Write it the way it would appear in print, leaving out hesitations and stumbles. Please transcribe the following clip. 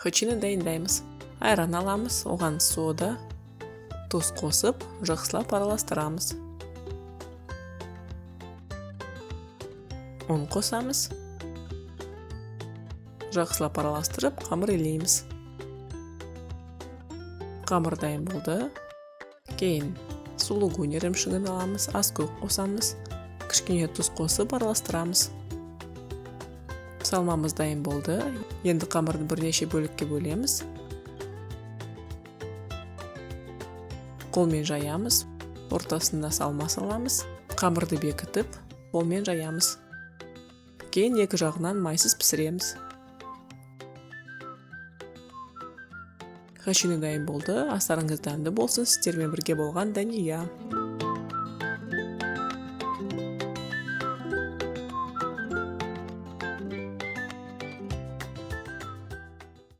Хачины дайындаймыз. Айран аламыз, оған сода, тұз қосып, жақсылап араластырамыз. Ұн қосамыз. Жақсылап араластырып, қамыр илейміз. Қамыр дайын болды. Кейін сулугуни ірімшігін аламыз, ас көк қосамыз, кішкене тұз қосып араластырамыз. Салмамыз дайын болды. Енді қамырды бірнеше бөлікке бөлеміз. Қолмен жаямыз, ортасына салма саламыз, қамырды бекітіп, қолмен жаямыз. Кейін екі жағынан майсыз пісіреміз. Хачины дайын болды. Астарыңыз дәмді болсын. Сіздермен бірге болған Дания.